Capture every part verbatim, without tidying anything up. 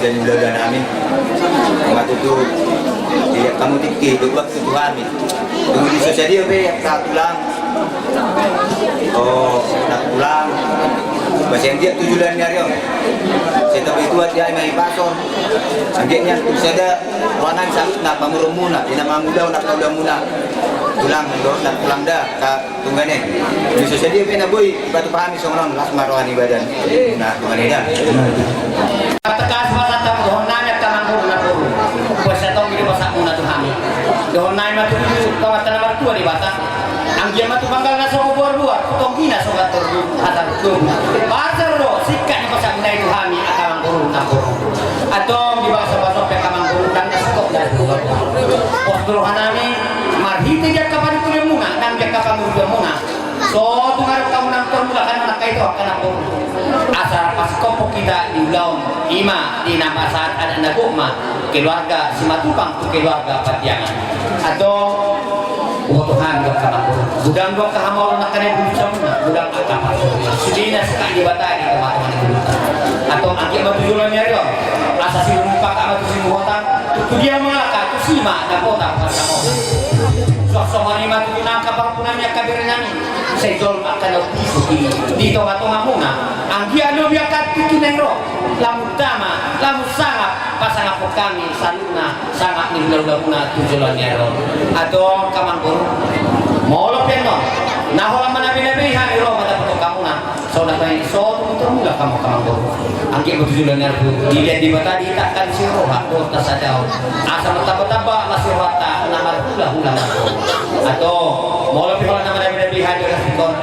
Ulaula nami, ma tutu dilehon hamu tingki, dok waktu tu hami. Dung di so sadia pe angka tulang, o, na tulang, basa anggiat tu joloan ni ari on, sai tabo i tuat, diae ma hipas on. Anggiat nian tu sada roha nami saluhutna pamoruonmuna, di na mangulahon angka ulaonmuna, tulang dohot na tulangda, ta- Tungane. Di so sadia pe na boi dipatupa hami songon on, las ma roha ni badan. Na tungane da. Tangkas ma sahat dohononnami angka amangboru, namboru. Boasa tonggi do pasakmuna tu hami. Dohononnami ma tu Amanta na martua Debata. Anggiat ma tu panggal na so boarboar, tu tonggi na so gator do, asa tu. Pasar do singkat ni pasakmuna i tu hami angka amangboru, namboru. Antong di bagasan pasakmuna angka amangboru, ndang na singkop na singkop. Pos do rohanami, marhite di angka panungkulianmuna nang di angka pangurupianmuna, so tung adong hamu nang tormula hamu nang angka ito, angka namboru, asa pasingkophon hita di ulaon, i ma di na pasahat adat na gok ma, keluarga Simatupang tu keluarga Pandiangan. Antong huboto hami do angka namboru, godang do angka hamaolon nangkaning di bulutamuna, godang angka parsuruan. Sude na singkat ni Debata di tongatonga ni buluta. Antong anggiat ma tu joloan ni ari on, asa simurupa ma tu simuhota, tu dia mangalangka, tusi ma dapotan pansamotan. Suang songon i ma tutu nang angka pahompunami, angka berenami, sai jolma angka na umpisuk i di tongatongamuna. Anggiat lobi angka tingki na i ro, lam utama, lam sangap, pasangaphon hami saluhutna sangap ni hulahulamuna tu joloan ni ari on. Antong angka amangboru, molo pe annon na holan manabinabei hami ro mandapothon hamuna, songon na pasahat i, so tung tormula hamu angka amangboru. Anggiat ma tu joloan ni ari on dilehon Debata di hita angka na siroha dohot na sadao, asa martambatamba las ni rohanta na marhulahula. Antong molo pe holan na manabinabei hami,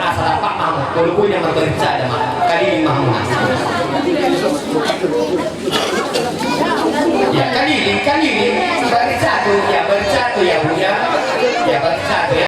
asa rap ma hamu, molo boi na margoar sada ma, kaliling ma hamuna.